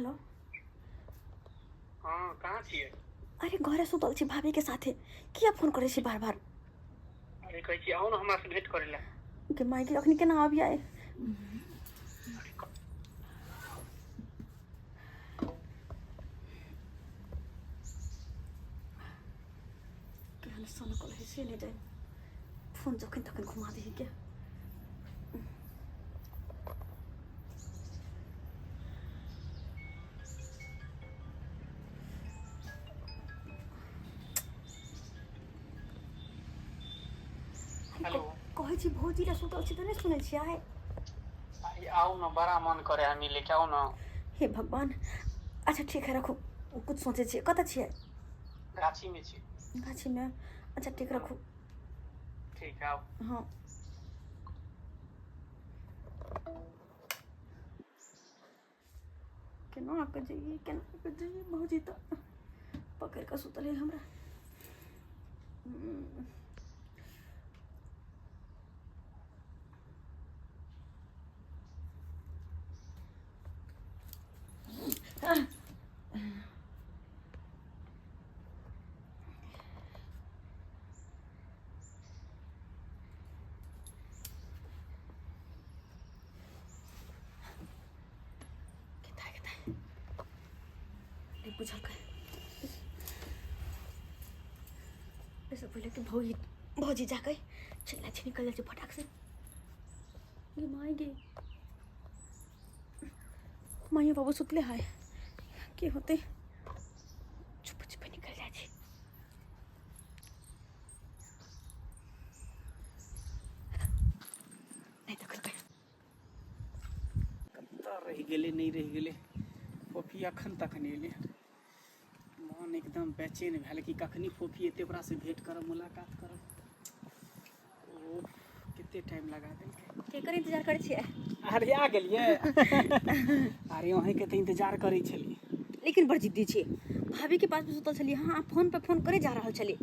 Hello. हँ, कहाँ छियै? अरे घरे सुतल छी भाभी के साथे, किया फोन करै छी बार बार? अरे कहै छी आउ ने हमरा से भेंट करै लए। गे माय गे, अखनी केना आबियै? केहन सनकल है से नहि जाय, फोन जखन तखन घुमा दही के। हेलो। कहै छी भौजी लए सुतल छी तऽ नहि सुनै छियै? अरे आउ ने, बड़ा मन करे है मिले के, आउ ने। हे भगवान, अच्छा ठीक है, रखू, कुछ सोचै छियै। कतऽ छियै? गाछी में छी। गाछीमे? अच्छा ठीक, रखू। ठीक है, आउ। हँ। केना कऽ जइयै, केना कऽ जइयै? भौजी तऽ पकड़ि कऽ सुतल है हमरा। कतऽ कतऽ नहि बुझलकै। एहिसँ पहिले कि भौजी भौजी जाके चिल्ला छी, निकल जाइ छै फटाक से। गे माय गे, माइयो बाबू सुतले है, की होतै? चुप चुप निकल जाइ छी। नहि देखलकै। कतऽ रहि गेलै, नहि रहि गेलै? फोफी अखन तक नहि एलै। मन एकदम बेचैन भेल कि कखनी फोफी एतै, ओकरासँ भेँट करब, मुलाकात करब। ओ कते टाइम लगा देलकै। केकर इंतजार करै छियै? अरे आ गेलियै। अरे अहीँके तऽ इंतजार करै छलियै। लेकिन बड़ जिद्दी छी, भाभी के पास भी सुतल छलियै, हाँ, फोन पे फोन करे जा रहल छलियै।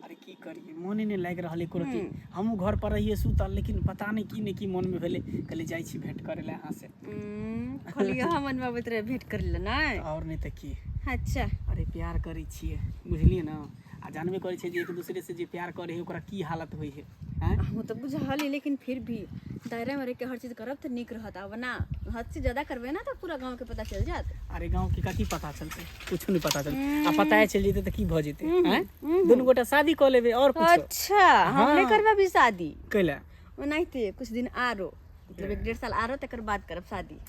अरे की करियै, मोने नहि लागि रहल एको रत्ती। हमहूँ घर पर रहियै सुतल, लेकिन पता नहि की नहि की मोनमे भेलै, कहलियै जाइ छी भेँट करै लए अहाँसँ। खाली अहाँ मनमे अबैत रहै भेँट करै लए, नहि? आओर नहि तऽ की। अच्छा। अरे प्यार करै छियै, बुझलियै ने? आ जानबे करै छियै जे एक दूसरे से जे प्यार करै है ओकरा की हालत होइ है। आँय? अहूँ तऽ बुझल है, लेकिन फिर भी दायरा में रह के हर चीज करब तऽ नीक रहत। आब ना हद से ज्यादा करबै ना तऽ पूरा गाँव के पता चलि जायत। अरे गाँव के कथी पता चलतै? कुछो नहि पता चलतै। आ पता चलि जेतै तऽ की भऽ जेतै? आँय, दुनू गोटा शादी कऽ लेबै आओर कुछो। अच्छा, हम नहि हाँ। करबै अभी शादी। कैला? ओनाहिते कुछ दिन आरो, मतलब 1-1.5 साल आरो, तकर बाद करब शादी।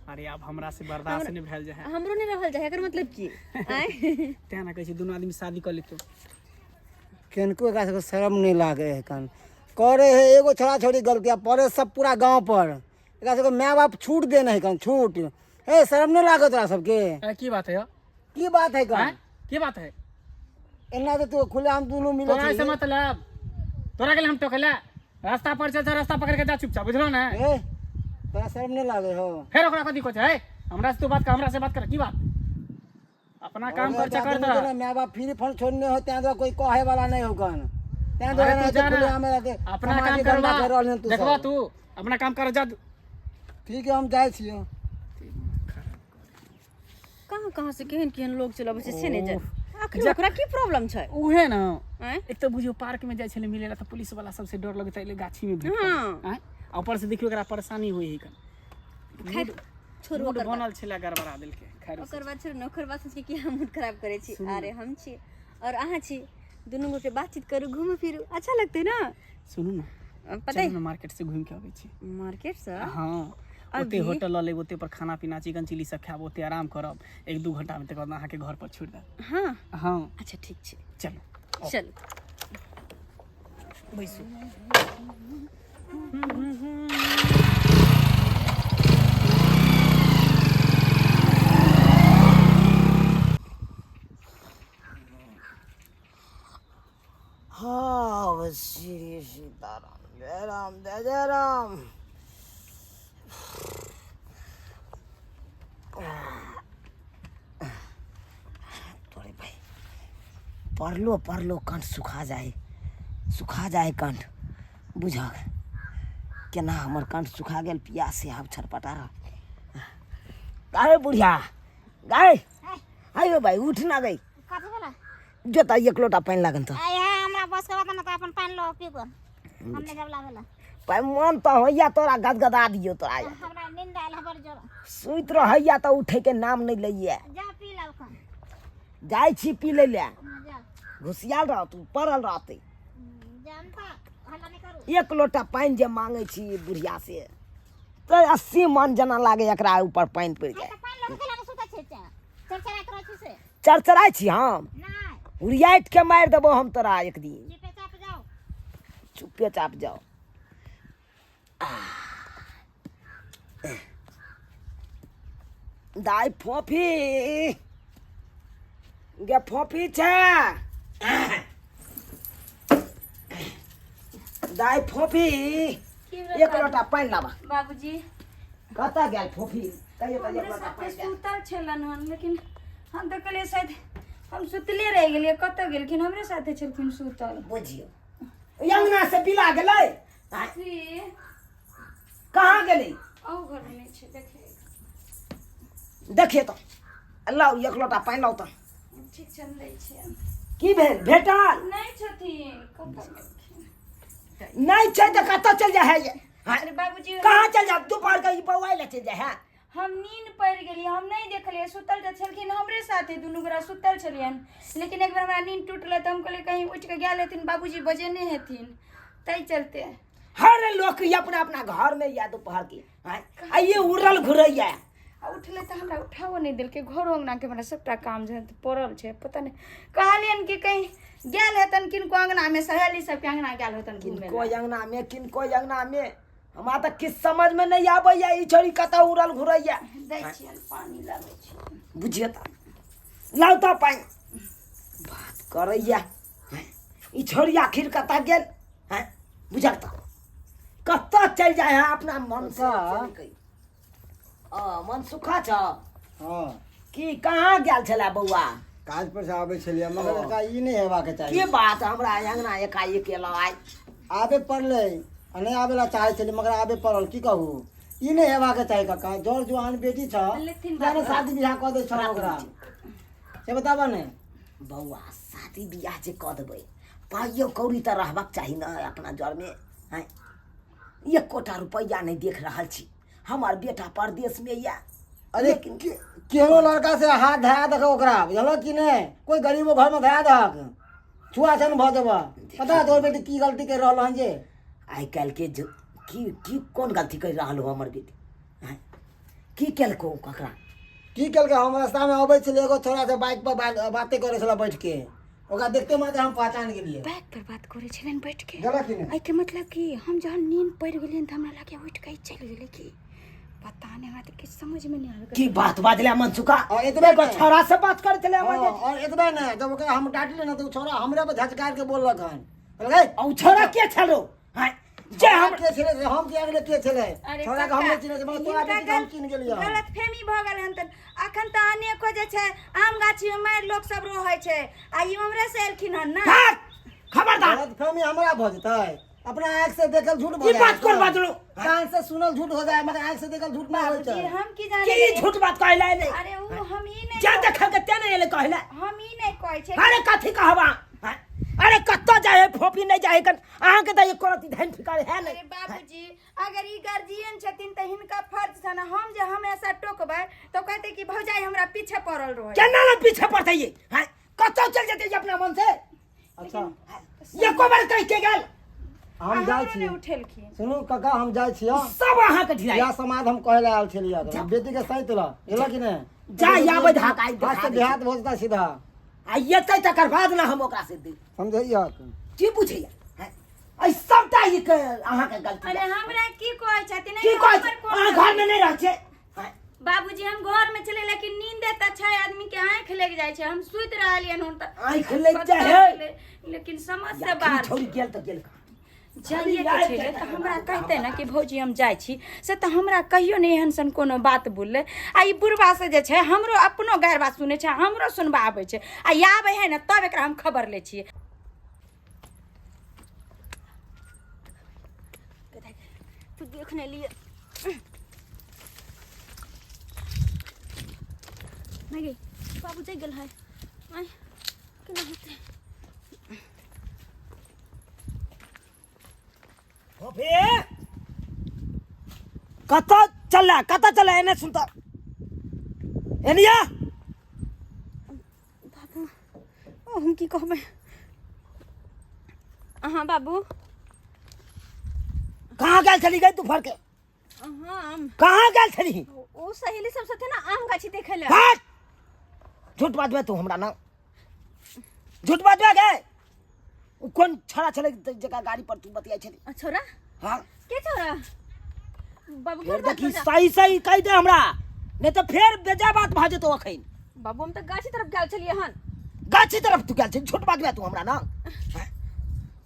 अरे आब हमरा से बर्दाश्त नहि भेल जाय। हमरो नहि रहल जाय, एकर मतलब की? आँय? तें ने कहै छी दुनू आदमी शादी कऽ लेतौ। केनको एकरा सबके शरम नहि लागै है कन करे है एगो छोड़ा छोड़ी गलती आ पड़े सब पूरा गाँव पर। एकरा सबके माय बाप छूट देने है कन छूट। हे, शरम नहि लागत तोरा सबके? ए, की बात है यौ? की बात है कन? आँय? की बात है? एना तऽ तू खुले हम दुनू मिले तोरा से मतलब? तोरा के लिए हम टोकला? रास्ता पर चल, रास्ता पकड़ के जा चुपचाप, बुझलो ने? ए, तोरा शरम नहि लागै हो? फेर ओकरा कथी कहै छै? हमरा से तू बात कर, हमरा से बात कर, की बात? अपना काम कर, चकर तर माय बाप फ्री फंड छोड़ने हो, तें दुआरे कोई कहे वाला नहीं हो कन, तें दुआरे अरे तू जा ना, अपना काम करवा देखबा, तू अपना काम कर जा। ठीक है, हम जाइ छियै। कहाँ कहाँ से केहन केहन लोग चल अबै छै से नहि जाय। आखिर ओकरा की प्रॉब्लम छै? उहे ने। आँय? एक तऽ बुझियौ पार्क में जाइ छलै मिले ला तऽ पुलिस वाला सबसे डर लगैत एलै गाछी में भेट। हाँ। आँय, आ ऊपर से देखियौ एकरा परेशानी होइ है। खैर छोड़ू, मूड ओकर बात। बनल छलै गड़बड़ा देलकै। खैर ओकर बाद छोड़ू ने, ओकर बाद सोच के कि हम मूड खराब करै छी। अरे हम छी और अहाँ छी, दुनू गोटे बातचीत करू, घूमू फिरू, अच्छा लगतै ने? सुनू ने। पता चलू ने मार्केट से घूमि के अबै छी। मार्केट से? हाँ, ओते अभी? होटल लऽ लेब, ओते पर खाना पीना चिकन चिली सब खायब, ओते आराम करब 1-2 घंटा में, तकर बाद अहाँके घर पर छोड़ि देब। हाँ। हाँ। अच्छा ठीक छै। चलू। चलू। बैसू। हाँ, श्री सीताराम, जय राम, जय जय राम। तोरे भाई, पढ़लो पढ़लो कंठ सुखा जाए, सुखा जाए कंठ। बुझक केना हमर कंठ सुखा गेल, पियास से आब छटपटा रहा। अरे बुढ़िया, गाय आयो भाई उठ ना गई कथी भेलै जोता एक लोटा पानि लागल तऽ आइ हमरा बस के बात ना तऽ अपन पानि लो पीबो हम नहि जब लाबे ला पानि मन तऽ होइया तोरा गदगदा दियौ तोरा हमरा नींद आयल है बड़ जोर सुति रहैया तऽ उठैके नाम नहि लैया जा पी लाब खन जाइ छी पी लै लए जा घुसियाल रह तू पड़ल रहतै जाम तऽ हल्ला नहि करू एक लोटा पानि जे मांगै छी बुढ़िया से तऽ 80 मन जेना लागै एकरा ऊपर पानि पड़ि आइ जाय तऽ पानि लऽ कऽ खेला सुतै छै चरचराइत रहै छी से चरचराइ छी हम नहि उड़ियाटि के मारि देबो हम तोरा एक दिन चुपे चाप जाओ चुपे चाप जाओ दाइ फोफी गे फोफी छै दाइ फोफी एक लोटा पानि लाबा बाबूजी कतऽ गेल फोफी कहियो तऽ एक हमरे लोटा साथे पानि दए। सुतल छलन हन लेकिन हम तऽ कहलियै शायद हम सुतले रहि गेलियै कतऽ गेलखिन हमरे साथे छलखिन सुतल बुझियौ ओहि अंगना से बिला गेलै आँय, से कहाँ गेलै अहू घरमे नहि छै देखियै देखिए तऽ लाउ एक लोटा पानि लाउ तऽ ठीक छै हम दै छियै की भेल भेटल नहि छथिन कतऽ गेलखिन नहि छै तऽ कतऽ चलि जाइ है आँय, अरे बाबूजी कहाँ चलि जाब दोपहर के ई बौआइ लए चलि जाइ है हम नींद पड़ि गेलियै हम नहि देखलियै सुतल तऽ छलखिन हमरे साथे दुनू गोरा सुतल छलियनि लेकिन एक बेर हमरा नींद टूटलै तऽ हम कहलियै कहीं उठि कऽ गेल हेथिन बाबूजी बजेने हेथिन ताहि चलते हर लोक ई अपना अपना घर में या दोपहर के आँय, आ ये उड़ल घुरैया आ उठलै तऽ हमरा उठाओ नहि देलकै घरो अङ्गनाके हमरा सभटा काम जे पड़ल छै पता नहि कहलियनि कि कहीं गेल हेतन किनको अङ्गनामे सहेली सबके अङ्गना गेल हेतन घूमे किनको अंगना में किनको अंगना में हमरा तऽ किछु समझमे नहि आबैया ई छोरी कतऽ उड़ल घुरैया दै छियनि पानि लाबै छियनि बुझिए तऽ लाउ तऽ पानि बात करैया हैं? ई छोरी आखिर कतऽ गेल हैं बुझल तऽ कतऽ चलि जाइ है अपना मन से कका। से नहि कही। आ, मन सुखा छ हँ की कहाँ गेल छलै बौआ काज पर से आबै छलियै मगर एकरा ई नहि हेबाक चाही की बात हमरा अंगना एकाएक एलौ आइ आबे पड़लै आ नहि आबे ला चाहै छलियै मगर आबे पड़ल की कहू ई नहि हेबाक चाही काका जर जुआन बेटी छ लेथिन किया ने शादी बियाह कऽ दै छौ ओकरा से बताबऽ ने बौआ शादी बियाह जे कऽ देबै पाइयो कौड़ी तऽ रहबाक चाही ने अपना जरमे आँय एकोटा रुपैआ नहि देख रहल छी हमर बेटा परदेशमे यऽ अरे केहनो लड़का से हाथ धरा दहक ओकरा बुझलक कि नहि कोई गरीबो घरमे धरा दहक छुआ छन भऽ जेबह पता तोहर बेटी की गलती करि रहल हन जे आइ काल्हिके जे की की कोन गलती करि रहल हो हमर बेटी आँय? की केलको ककरा की केलकै हम रास्तामे अबै छलियै एगो छोड़ा से बाइक पर बाते करै छलै बैठ के ओकरा देखते मात्र हम पहचान गेलियै बैग पर बात करै छलनि बैठ के गेलक कि नहि एहिके मतलब कि हम जहन नींद पड़ि गेलियनि तऽ हमरा लागै उठि कऽ ई चलि गेलै कि पता नहि हमरा तऽ किछु समझमे नहि आबै की बात बाजले मनसुखा और एतबे एगो छोड़ा से बात करै छलै हमर हाँ, बेटी। और एतबे नहि जब ओकरा हम डांटली ने तऽ ओ छोड़ा हमरे पर झचकार के बोललक हन कहलकै आ उ छोड़ा के छलो आँय? जे हम के छलै से हम के अगले के छलै अरे छोड़ा के हम नहि चिन्है छी मगर तोरा हिनका बेटी के हम चिन्ह गेलियै हन। गलतफहमी भऽ गेल हन तऽ अखन तऽ अनेको जे छै आम गाछीमे मारि लोक सब रहै छै आ ई हमरे से एलखिन हन ने भाग! खबरदार गलतफहमी हमरा भऽ जेतै अपना आँख से देखल झूठ भऽ ई जाइ बात कोन छै। बाजलू? कान से सुनल झूठ हो जाए मगर आँख से देखल झूठ ना होइ बाबूजी छै हम की जाने की गेलियै? झूठ बात कहले एलै अरे ओ हम ई नहि जे देखल के ते नहि एलै कहले हम ई नहि कहै छै अरे कथी कहबा आँय? अरे कतऽ जाइ है फोपी नहि जाइ है कन अहाँके तऽ एको रत्ती धन ठिकान है अरे नहि बाबूजी अगर ई गार्जियन छथिन तऽ हिनका फर्ज छनि हम जे हमेशा टोकबै तऽ कहतै कि भौजाई हमरा पीछे पड़ल रहै केना ने पीछे पड़तै ये आँय? कतऽ चलि जेतै ये अपना मन से अच्छा एको बेर कहि के गेल हम जाइ हमरो छी नहि उठेलखिन सुनू काका हम जाइ छी हँ। सब अहाँके ढिलाई इएह समाद हम कहै लए आयल छलियै अखन। बेटी के सैत ल एलऽ कि नहि जा आबै धाक आइ हाथ से देखा दै छी। देहात भऽ जेतै सीधा आ एतै तकर बाद ने हम ओकरा से दी समझैया की बुझैया हैं? एहि सबटा ई के अहाँके गलती अरे यऽ। हमरा की कहै छथिन की एहिमे कहै हमर छी? कोन अहाँ घरमे नहि रहै छियै हैं? बाबूजी हम घर में चले लेकिन नींदे तऽ छै आदमी के आँखि लागि जाइ छै हम सुति रहलियन हन तऽ आँखि लागि जाइ है। लेकिन समझ से या बाहर छोड़ी गेल तऽ गेल कहाँ? जाइए के छलै तऽ हमरा कहते ने कि भौजी हम जाइ छी से तऽ हमरा कहियो नहि एहन सन कोनो बात बोललै आ ई बुढ़बा से जे छै हमरो अपनो गारि बात सुनै छै हमरो सुनबा आबै छै आ ई आबै है ने तब एकरा हम खबर लै छियै तू देख नहीं लिए नहि गे बाबू जागि गेल है आँय केना हेतै फोफी कतऽ चलला कतऽ चलला एने सुन तऽ एनिया बाबू ओ हम की कहबै अहाँ बाबू कहाँ गेल छली गई तू फर के हम कहाँ गेल छली ओ सहेली सब साथे ना आम गाछी देखे ले हट झूठ बाजबे तू हमरा ना झूठ बाजबे गे उ कोन छड़ा छलै जकरा गाड़ी पर तू बतियाइ छली छोरा हाँ के छोरा बाबू फेर फेर बात देखी हो जा। सही सही कहि दे हमरा नहीं तो फेर बेजा बात भऽ जेतौ अखन बाबू हम तऽ गाछी तरफ गेल छलियै हन गाछी तरफ तू गेल छली झूठ बाजबे तू हमरा ना हाँ?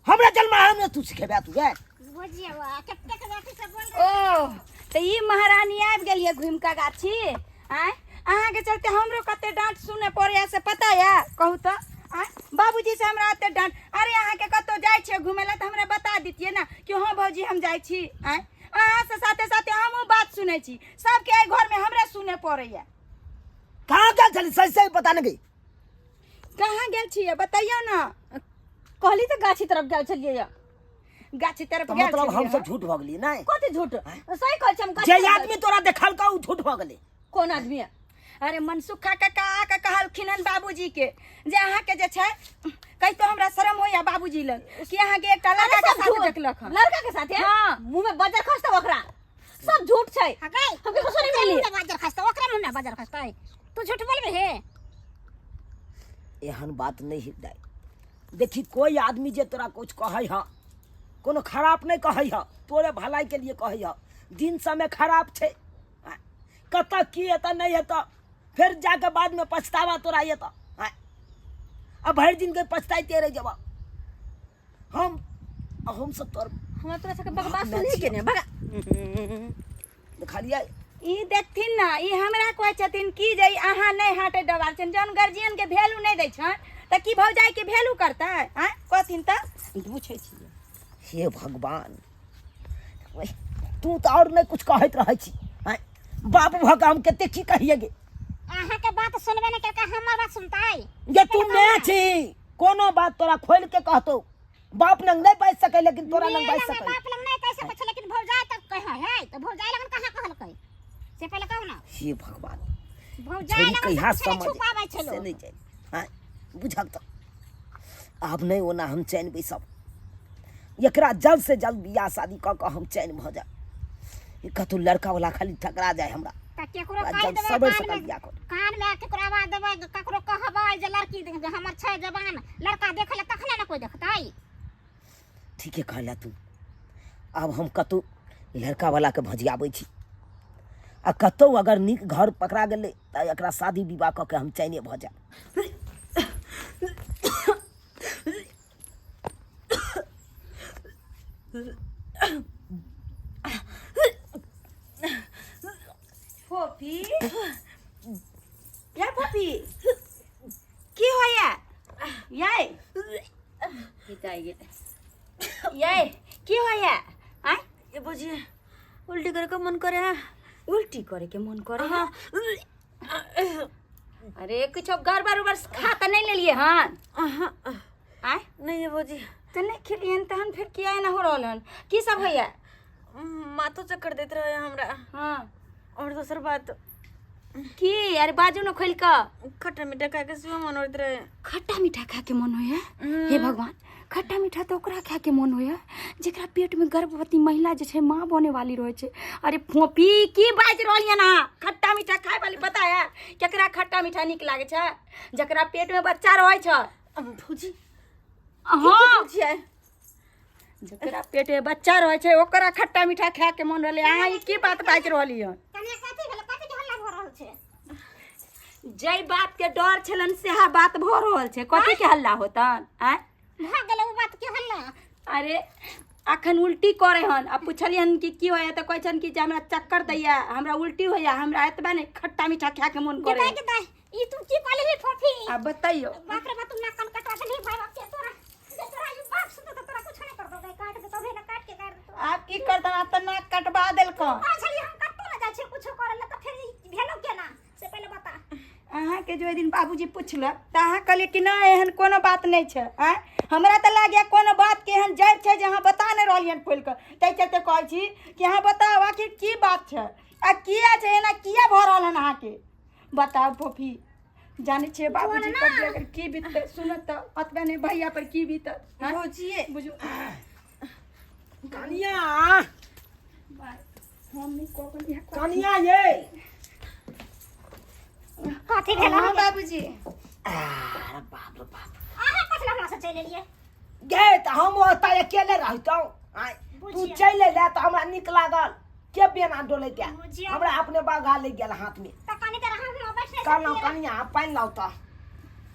हमरा जन्म हम तू सिखेबे तू गे बुझियौ कतेक अथी से बोल ओ तऽ ई महारानी आबि गेलियै घुमि कऽ गाछी आँय अहाँके चलते हमरो कते डाँट सुनय पड़ैया से पता यऽ कहू तऽ आँय बाबूजी से हमरा एते डाँट अरे अहाँके कतहु जाइ छियै घुमय लए तऽ हमरा बता दितियै ने कि हँ भौजी हम जाइ छी आँय अहाँसँ साथे साथे हमहूँ बात सुनै छी सबके एहि घरमे हमरे सुनय पड़ैया कहाँ गेल छली सही सही पता नहीं गई कहाँ गेल छियै बतैयौ ने कहली तऽ गाछी तरफ गेल छलियै यऽ गाछी तरफ तऽ गेल मतलब हम छलियै सब झूठ भऽ गेलियै नहि कथी झूठ सही कहै छी हम गाछी जे तरफ गेल आदमी तोरा देखलकौ ओ झूठ भऽ गेलै कोन आदमी है अरे मनसुखा काका आके कहलखिन हन बाबूजी के जे अहाँके जे छै कहितो हमरा शरम होइया बाबूजी लग कि अहाँके एकटा लड़का के सब साथ झूठ। देखलक हन लड़का के साथ हाँ। मुंह में बजर खसता ओकरा सब झूठ छै हाँ गई हम केकरो से नहीं मिली बाजार खसता ओकरा मुंह में बाजार खसता तू झूठ बोलबे हे एहन बात नहीं हिदाय देखी कोई आदमी जे तोरा कुछ कहै ह कोनो खराब नहीं कहै ह तोरे भलाई के लिए कहै ह दिन समय खराब छै आँय, कतऽ की हेतऽ नहीं हेतऽ फेर जाके बाद में पछतावा तोरा एतऽ आँय, आ भरि दिन के पछताइते रहि जेबऽ हम हम सब तोर हमरा तोरा सबके बकवास सुनही के ने भगा देखलियै ई देखथिन ने ई हमरा कहै छथिन कि जे ई अहाँ नहि हाटे डबाल छनि जहन गार्जियन के वैल्यू नहि दै छनि तऽ की भौजाई के वैल्यू करतै आँय कहथिन तऽ पूछै छियै हे भगवान ओए, तू तऽ आओर नहि कुछ कहैत रहै छी आँय बाप भऽ कऽ हम कते की कहिए गे अहाँ के बात सुनबे नहीं करके हमर बात सुनताई जे तू मैं छी कोनो बात तोरा खोल के कहतो बाप नंग नहीं बाजि सकै लेकिन तोरा नंग बाजि सकै बाप लग नहीं कह सकै छै लेकिन भौजाई तक कह है तो भौजाई लगन कहाँ कहलकै से पहले कहू ना हे भगवान भौजाई छोरी लगन कहिया सब समझ छुपाबै छै से लोग नहीं जानि आँय बुझक तऽ आब नहि ओना हम चैन बैसब एकरा जल्द से जल्द बियाह शादी कऽ कऽ हम चैन भऽ जायब ई कतहु लड़का वाला खाली टकरा जाय हमरा तऽ केकरो आ कहि जब देबै सबर कान सकल में बियाह कर कान में केकरो आवाज देबै ककरो कहबै जे लड़की हमर छै जवान लड़का देखै लए तखने ने कोइ देखतै ठीके कहला तू आब हम कतहु लड़का वाला के भजियाबै छी आ कतहु अगर नीक घर पकड़ा गेलै तऽ एकरा शादी विवाह कऽ के हम चैने भऽ जायब फोफी या फोफी की होया याय याय की होया आय ए बुझी उल्टी करे के मन करे है उल्टी करे के मन करे है अरे कुछ गड़बड़ उबड़ खा तऽ नहि लेलियै हन आय नहीं है भौजी तऽ नहि खेलियन तहन फेर किया एना हो रहल हन की सब होइया माथो चक्कर देत रहे हमरा हाँ और दोसर बात की अरे बाजू न खोलि कऽ खट्टा मीठा खा के सेहो मन होइत रहे खट्टा मीठा खा के मन होइया हे भगवान खट्टा मीठा तऽ ओकरा खा के मन होइया जेकरा पेट में गर्भवती महिला जे छै माँ बने वाली रहै छै अरे फोपी की बाजि रहल यऽ अहाँ खट्टा मीठा खाय वाली पता है केकरा खट्टा मीठा नीक लागै छै जकरा पेट में बच्चा रहै छै भौजी हाँ छियै जकरा पेट में बच्चा रहै छै ओकरा खट्टा मीठा खाय के मन रहलै अहाँ ई की बात बाजि रहली हन कनिया कथी भेलै कथी के हल्ला भऽ रहल छै जै बात के डर छलन सेहा बात भऽ रहल छै कथी के हल्ला होतन आँय भऽ गेलै ओ बात के हल्ला अरे अखन उल्टी करे हन आ पुछलियन कि की होया तऽ कहै छन कि जे हमरा चक्कर दैया हमरा उल्टी होया हमरा एतबा नहि खट्टा मीठा खाय के मन करे गेदाय गेदाय ई तू की कहली फोफी आ बतैयो बाप रे बाप तू नाक कान कटवा देलही भाई बाप के तोरा जे तोरा ई बाप सुनतो त तोरा कुछ नहीं कर दो काट देतो भे ना काट के काट देतो आब की करतन आब तऽ नाक कटवा देलकन पाछली हम कतौ ना जाइ छियै कुछो करे ला त फेर ई भेलो केना से पहिले बता अहाँ अहाँके जे ओहि दिन बाबूजी पुछलक तऽ अहाँ कहलियै कि नहि एहन कोनो बात नहि छै। आँय, हमरा तऽ लागैए कोनो बातके एहन जड़ि छै जे अहाँ बता नहि रहलियै हन खोलि कऽ, ताहि चलते कहै छी कि अहाँ बताउ आखिर की बात छै आ किया छै, एना किया भऽ रहल हन अहाँके? बताउ फोफी, जानै छियै बाबूजी पर जे अगर की बीततै, सुनत तऽ ओतबे नहि, भैया पर की बीतत? आँय? भौजिए बुझू कनिया, हम नहि कहब। कनिया ये। कथी भेल? हाँ बाबूजी। अरे बाप रे बाप! अहाँ कथी हमरा से चलि एलियै? गे, तऽ हम ओतऽ अकेले रहितहुँ? आँय, तू बुझियौ। चलि एले तऽ हमरा नीक लागल के बेना डोलैते। बुझियौ। हमरा अपने बगा लागि गेल हाथमे। तऽ कनी देर अहाँ हुआँ बैठ नहि कहलहुँ सकतियै? कनिया, पानि लाउ तऽ,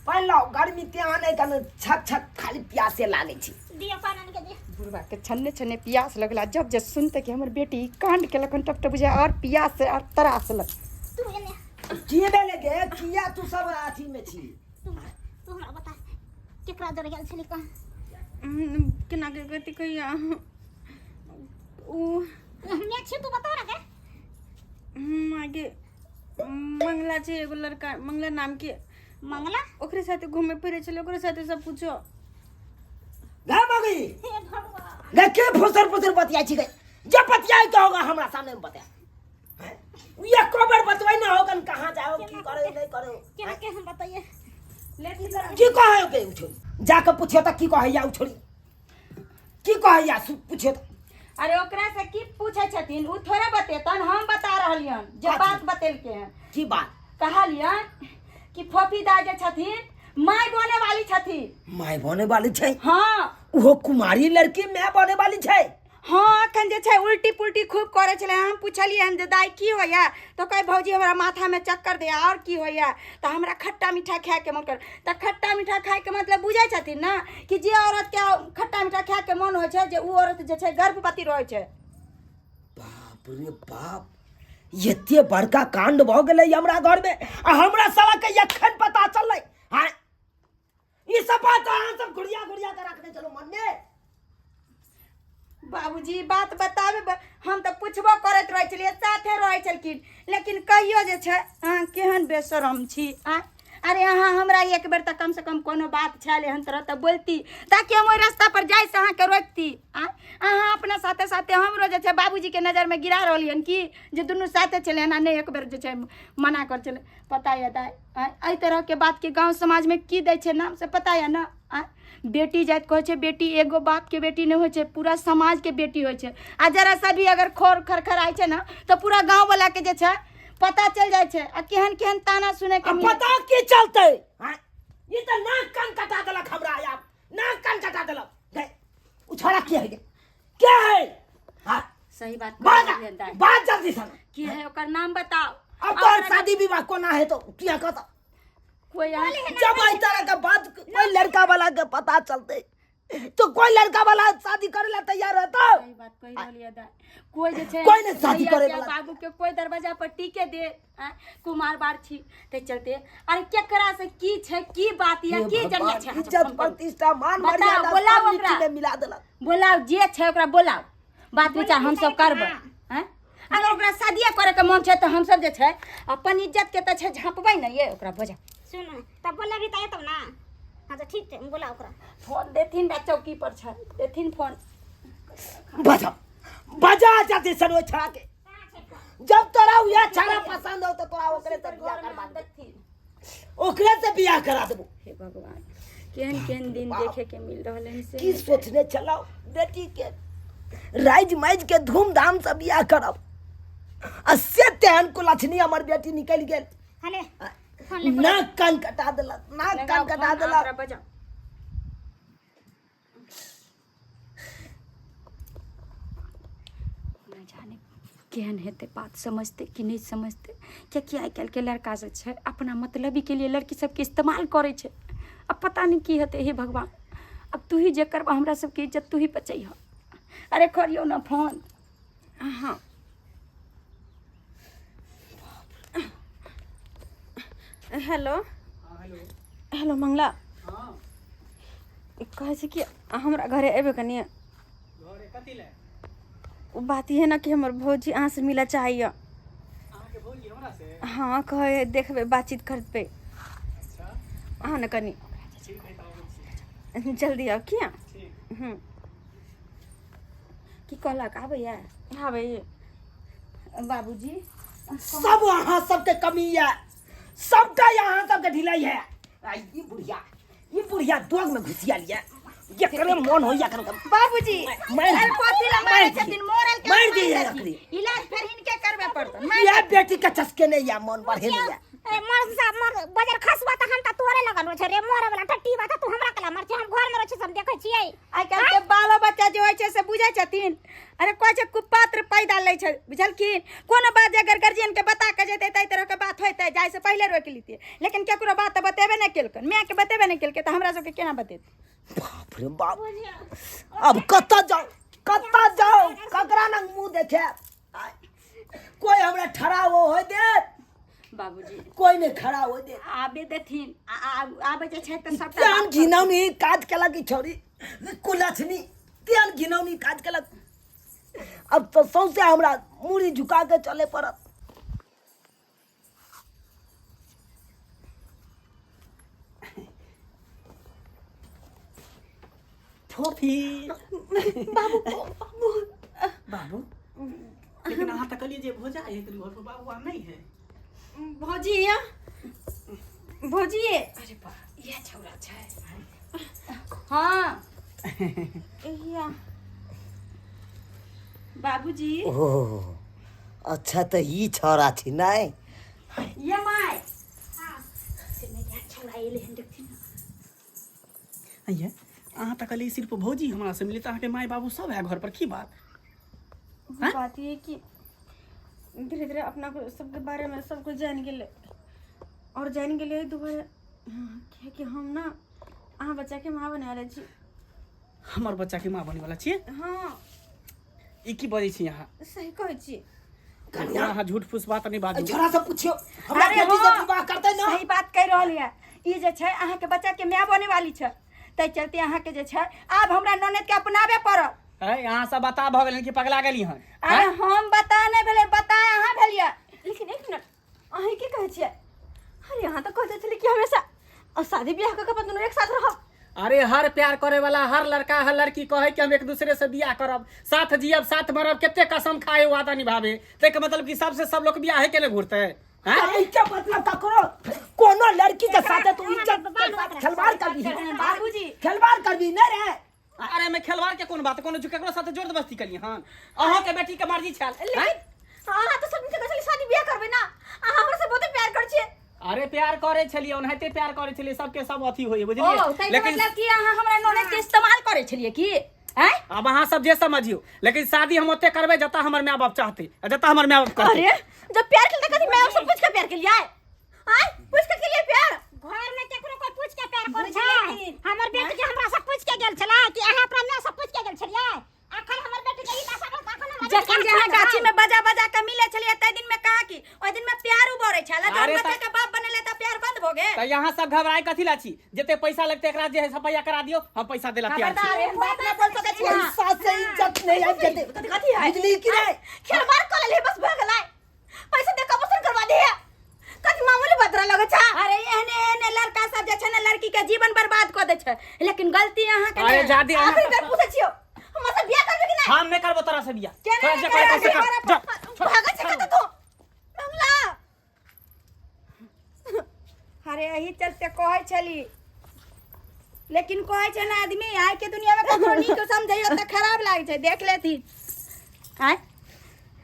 पानि लाउ। गर्मी तेहन अइ कने छक छक खाली प्यासे लागै छै। दिअ, पानि आनि के दिअ। बुढ़बा के छन्ने छन्ने प्यास लगला। जब जे सुनते कि हमर बेटी ई कांड केलक हन, तब तऽ बुझाय और प्यास से और त्रास लग। तू एने। की भेलै गे? किया तू सब अथीमे छी? तू तू हमरा बता, केकरा जरे गेल छली कहाँ? केना के कथी कहिया ओ हमे छी, तू बताओ ना गे। आगे मंगला छै एगो लड़का, मंगला नाम के। मंगला? ओकरे साथे घूमे फिरे छलै, ओकरे साथे सब कुछो। गे मगी! हे भगवान! गे, के फुसर फुसर बतियाइ छी गे? जे बतियाइ के होगा हमरा सामने में बता। एको बेर बतबै ना होगन, कहाँ जाओ, की करे, नहीं करे। केना के हम बताइए? की कहै गे उ छोरी? जाके पूछियो तऽ की कहैया उ छोरी, की कहैया पूछियो तऽ। अरे, ओकरा से की पूछे छथिन? उ थोड़े बतेतन, हम बता रहलियन जे कथी? बात बतेलके हन। की बात? कहलियन कि फोफी दाई जे छथिन, माय बने वाली छथिन। माय बने वाली छै? हाँ। ओहो कुमारी लड़की माय बने वाली छै? हाँ, अखन जे छै उल्टी पुल्टी खूब करै छलै। हम पुछलियै हन जे दाई की होइया, तऽ कहै भौजी हमरा माथामे चक्कर दैया, आओर की होइया तऽ हमरा खट्टा मीठा खायके मन कर। तऽ खट्टा मीठा खायके मतलब बुझै छथिन ने कि जे औरतके खट्टा मीठा खायके मन होइ छै, जे उ औरत जे छै गर्भवती रहै छै। बाप रे बाप, एते बड़का कांड भऽ गेलै हमरा घरमे आ हमरा साला के एखन पता चललै? हाँ, ई सब बात अहाँ सब घुरिया घुरिया के रखने चलू मन में। बाबूजी, बात बताबे हम तऽ पुछबो करैत रहै छलियै, साथे रहै छलखिन, लेकिन कहियो जे छै अहाँ केहन बेशरम छी? आँय, अरे अहाँ हमरा एक बेर तऽ कमसँ कम कोनो बात छल एहन तरह तऽ बोलती, ताकि हम ओहि रास्ता पर जाइसँ अहाँके रोकती। आँय, अहाँ अपना साथे साथे हमरो जे छै बाबूजीके नजरमे गिरा रहलियनि कि जे दुनू साथे छलै हन आ नहि एक बेर जे छै मना कर छलै। पता यऽ दाइ? आँय, एहि तरहके बातके गाँव समाजमे की दै छै नाम से पता यऽ ने? आँय, बेटी जाइत कहै छै, बेटी एगो बापके बेटी नहि होइ छै, पूरा समाजके बेटी होइ छै। आ जरा सा भी अगर खोर खरखराइ छै ने तऽ पूरा गाँववलाके जे छै पता चलि जाइ छै आ केहन केहन ताना सुनैके आ मिलै। पता की चलतै? हाँ? ई तऽ नाक कान कटा देलक हमरा, आब नाक कान कटा देलक। गै, उ छोड़ा के है गे? के है? हाँ? सही बात बाज। कहलियै दाइ। बाज जल्दी सन। की है ओकर नाम बताउ। अब तोहर शादी विवाह कोना हेतौ? किया कहता? कोई अहाँ जब एहि तरह के बात कोई लड़का वाला के पता चलते तो कोई लड़का वाला शादी करे ला तैयार रहता? सही बात कहि रहलियै दाइ। कोई जे छै कोई नहि शादी भैया करे के वाला। बाबू के कोई दरवाजा पर टीके दे। आँय, कुमार बार छी ताहि चलते। अरे, केकरा से की छै, की बात या हे की जरिया भगवान, छै? इज्जत प्रतिष्ठा मान बताउ, मर्यादा बोलाउ सब मिट्टी ओकरा। में मिला देलक। बोलाउ, जे छै ओकरा बोलाउ, बात विचार हमसब करबै। आँय, अगर ओकरा शादिये करे के मन छै तऽ हमसब जे छै अपन इज्जत के तऽ छै झाँपबै ने। ये ओकरा बजा। सुन, तब बोले भी तऽ एतौ ना। हाँ, तऽ ठीक छै, बोला ओकरा। फोन देथिन बा, चौकी पर छै, देथिन फोन। बजा, बजा जल्दी सन ओहि छड़ा के। जब तोरा उहे छड़ा पसंद हो तो तोरा ओकरे से बियाह करवा देबो। देखथिन। ओकरे से बियाह करा देबो। हे भगवान, केहन केहन दिन देखे के मिल रहल हन से। की सोचने चलाओ, बेटी के राइज माइज के धूमधाम से बियाह करब आ से तेहन कुलक्षणी हमर बेटी निकलि गेल। हले फोन ले। नाक कान कटा देलक, नाक कान कटा फोन देलक। ओकरा बजाउ। नहि जाने केहन हेतै बात, समझतै कि नहि समझतै, कियाकि आइ काल्हिके लड़का सब छै अपना मतलबीके लिए लड़की सबके इस्तेमाल करै छै। अब पता नहि की हेतै। हे भगवान, अब तू ही जे करबह, हमरा सबके इज्जत तू ही बचैह। अरे, करियौ ने फोन। हाँ, हेलो। हाँ, हेलो। हेलो मंगला। हाँ। कहै छै कि हमरा घरे एबै कनि। घरे कथी लए? ओ बात ई है ने कि हमर भौजी अहाँसँ मिलऽ चाहैए। अहाँके भौजी हमरा से? हाँ, कहै देखबै, बातचीत करबै। अहाँ ने कनि जल्दी आउ किया। की कहलक आबैया? आबै। बाबूजी सब अहाँ सबके कमी है, सबटा अहाँ सबके ढिलाई है। आ ई बुढ़िया, ई बुढ़िया दोग में घुसिया लिया, एकरे मन होइया कन बाबूजी मारि अरे कथी ला मारै मारि छथिन? मोरल के मारि दिए मारि एकरे। इलाज फेर हिनके करबे पड़तन। ये बेटी के चस्के नहीं या मन बढ़े नहीं या। ए मर सा मर बजर खसवा त हम त तोरे लगन छै रे, मरे वाला टट्टी बा त तू हमरा कला मर छै, हम घर में रहै छी हम देखै छियै। आइ काल्हि के बालो बच्चा जे होइ छै से बुझै छथिन? अरे कहै छै कुपात्र पैदा लै छै, बुझलखिन? कोनो बात जे अगर गार्जियन के बता के जेतै तऽ एहि तरहके बात होइतै, जाइ से पहिले रोकि लितियै, लेकिन केकरो बात तऽ बतेबे नहि केलकन, मायके बतेबे नहि केलकै तऽ हमरा सबके केना बतेतै? बाप रे बाप, अब कतऽ जाउ, कतऽ जाउ, ककरा नंग मुंह देखे? कोई हमरा ठड़ा हो होय देत? बाबूजी कोई नहीं खड़ा हो देत। आबे देथिन, आबे जे छै तऽ सबटा तेहन बात घिनौनी काज केलक ई छौड़ी कुलक्षणी, तेहन घिनौनी काज केलक। अब तऽ सौंसे हमरा मूड़ी झुका के चले पड़त। फोफी बाबू बाबू बाबू, लेकिन अहाँ तऽ कहलियै जे भोजा है घर पर, बाबू आब नहीं है। भौजी या भौजी। अरे बा, इएह छौड़ा छै। हाँ या बाबूजी। ओ अच्छा, तऽ ई छौड़ा छी नहि? ये my से नहि, इएह छौड़ा एलै हन, देखथिन ने। अइये अहाँ तऽ कहलियै सिर्फ भौजी हमरा से मिले, तऽ अहाँके माय बाबू सब है घर पर, की बात? बात ये कि धीरे धीरे अपना को सबके बारे में सब कुछ जान गेलै और जान गेलै दोबारा। हाँ, कियाकि हम ना अहाँ बच्चाके माँ बना रहल छी। हमर बच्चाके माँ बने वाला छियै? हाँ। ई की बजै छी अहाँ? सही कहै छी। अहाँ झूठ फूस बात नहि बाजू। छोड़ा से पूछियो, हमरा अरे बेटी से हाँ। विवाह करतै ना? सही बात कहि रहल यऽ। ई जे छै अहाँके बच्चाके माय बने वाली छै, ताहि चलते अहाँके जे छै आब हमरा ननद के अपनाबे पड़त। है अहाँ सब बता भऽ गेलै कि पगला गेली हन? अरे हम बता नहि भेलै, बता अहाँ भेलियै। लेकिन एक मिनट, अहीं की कहै छियै? अरे अहाँ तऽ कहते छलियै कि हमेशा और शादी ब्याह कऽ के अपन दुनू एक साथ रहब। अरे हर प्यार करे वाला हर लड़का हर लड़की कहे कि हम एक दूसरे से बियाह करब, साथ जियब साथ मरब, कते कसम खाए वादा निभावे, ताहिके मतलब कि सबसे सब लोग बियाहे के ने घुरते हैं? अरे क्या मतलब ककरो कोनो लड़की के साथ तू इज्जत के साथ खिलवाड़ करबी? बाबूजी खिलवाड़ करबी नहीं रे? अरे में खिलवाड़ के कोन बात, कोनो केकरो साथ जोर जबरदस्ती कलिए हन? अहाँ के बेटी के मर्जी छल। लेकिन अहाँ तऽ सब दिन से कहै छलियै शादी ब्याह करबै ना, अहाँ हमरा से बहुते प्यार करै छियै। अरे प्यार करे छलियै, ओनाहिते प्यार करे छलियै, सबके सब अथी होइए ओ बुझलियै, ताहिके लेकिन मतलब कि अहाँ हमरा ननद के इस्तेमाल करै छलियै की? आँय अब अहाँ सब जे समझियो, लेकिन शादी हम ओते करबै जतऽ हमर माय बाप चाहते आ जतऽ हमर माय बाप करते। अरे जब प्यार केलियै तऽ कथी माय बाप से पूछ के प्यार केलियै? आँय पूछ के केलियै प्यार? घर में केकरो कोई पूछ के प्यार करै छै? हमर बेटी के हमरा से पूछ के गेल छलै कि अहाँ अपना माय से पूछ के गेल छलियै? अखन हमर बेटी के ई दशा भेल तऽ अखन हमर बेटी जखन के जे अहाँ गाछी में बजा बजा के मिले छलियै ताहि दिन में कहाँ की ओहि दिन में प्यार उबरे छल, जहन अरे बच्चा के बाप बनेले तऽ प्यार बंद भऽ गेल। तऽ यहाँ सब घबराए कथी ला छी? जते पैसा लगते एकरा जे है सफाइया करा दियो, हम पैसा देला तैयार छी। खबरदार एहन बात नहि बोल सकै छी अहाँ। पैसा से इज्जत नहीं आबि जेतै। कथी कथी है? बुझली कि नहीं? खिलवाड़ कऽ लेलियै, बस भऽ गेलै, पैसा दे के ऑपरेशन करवा दिहे, कथी मामूली बात रह लगै छै? अरे एहने एहने लड़का सब जे छै ने लड़की के जीवन बर्बाद कऽ दै छै, लेकिन गलती अहाँ के अरे नहि। जादे अहाँ आखिरी बेर पूछै छियौ, हमरा से बियाह करबै कि नहि? हम नहि करबो तोरा से बियाह। केना तोरा नहि जे कहै से करबै? कर। जा। भागै छै कतऽ तू मंगला? अरे एही चलते कहै छली, लेकिन कहै छै ने आदमी आइ के दुनिया में ककरो नीक समझैयो तऽ खराब लागै छै। देख लेथिन, आँय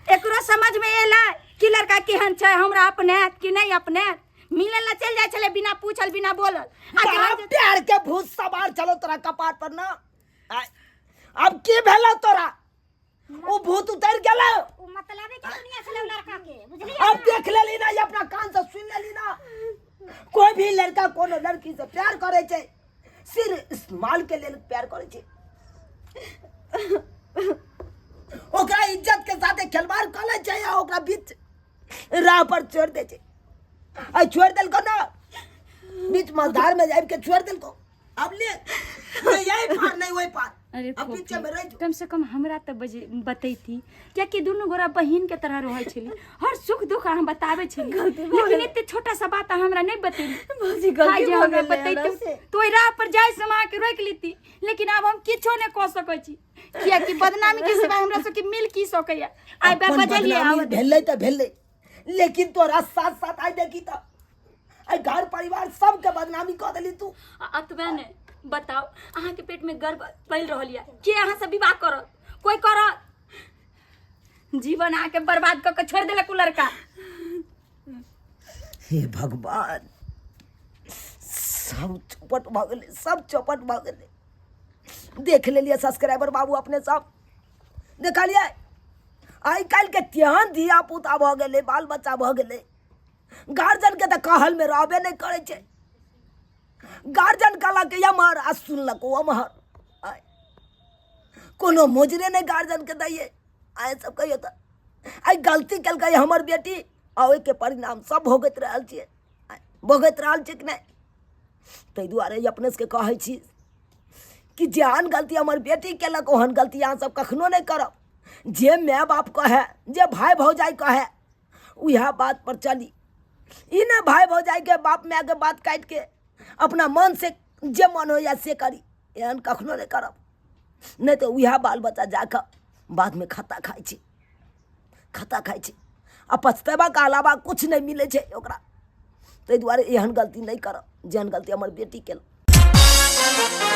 एकरो समझ में एलै कि लड़का केहन छै, हमरा अपनायत कि नहि अपनायत? मिले ला चलि जाइ छलै बिना पूछल बिना बोलल। आ बड़ा जहन जे- प्यार के भूत सवार चलो तोरा कपार पर ना। आय, अब की भेलो तोरा? ओ भूत उतर गेलो। ओ मतलबे के दुनिया छलै उ लड़का के, बुझलियै? अब देख लेली ना, ये अपना कान से सुन लेली ना, कोई भी लड़का कोनो लड़की से प्यार करे छै सिर्फ इस्तेमाल के लेल प्यार करे छै, ओकरा इज्जत के साथे खिलवाड़ कर लै छै आ ओकरा बीच राह पर छोड़ दे छै। आ छोड़ देलको ना, बीच मझधार में जाबि के छोड़ देलको। अब ले, नहीं यही पार नहीं ओहि पार। अरे अब बीच में रहि जो। कम से कम हमरा तऽ बजे बतैती, कियाकि दुनू गोरा बहिन के तरह रहै छली, हर सुख दुख अहाँ बताबै छली, लेकिन एते छोटा सा बात अहाँ हमरा नहि बतेली। भौजी, गलती आइ जे भऽ हमरा गेलै हमरा बतैती से। तऽ ओहि राह पर जाइ से हम अहाँके रोकि लेती, लेकिन आब हम किछो नहि कऽ सकै छी, कियाकि बदनामी के सिवाय हमरा सबके मिल की सकैया? आइ अपन बजलियै बदनामी आब भेलै तऽ भेलै, लेकिन तोरा साथ साथ आइ देखी तऽ आइ घर परिवार सबके बदनामी कऽ देली तू। आ अतबे ने, बताउ, अहाँके पेट में गर्भ पलि रहल यऽ, के अहाँ से विवाह करत? कोई करत? जीवन अहाँके बर्बाद कऽ के छोड़ि देलक उ लड़का। हे भगवान, सब चौपट भऽ गेलै, सब चौपट भऽ गेलै। देख लेलियै सब्सक्राइबर बाबू, अपने सब देखलियै, आइ काल्हिके तेहन धिया पुता भऽ गेलै, बाल बच्चा भऽ गेलै, गार्जियनके तऽ कहलमे रहबे नहि करै छै। गार्जियन कहलक एम्हर आ सुनलक ओ ओम्हर। आइ कोनो मोजरे नहि गार्जियनके दैयै। आइ सब कहियौ तऽ आइ गलती केलकै हमर बेटी आ ओहिके परिणाम सब भोगैत रहल छियै, आइ भोगैत रहल छियै कि नहि? ताहि दुआरे अपने सबके कहै छी कि जेहन गलती हमर बेटी केलक, ओहन गलती अहाँ सब कखनो नहि करब। जे माय बाप कहै, जे भाय भौजाइ कहै, उएह बात पर चली। ई नहि भाय भौजाइके बाप मायके बात काटिके अपना मन से जे मन होइए से करी, एहन कखनो नहि करब, नहि तऽ उएह बाल बच्चा जाकऽ बादमे खत्ता खाइ छै, खत्ता खाइ छै आ पछतेबाके अलावा किछु नहि मिलै छै ओकरा। ताहि दुआरे एहन गलती नहि करब जेहन गलती हमर बेटी केलक।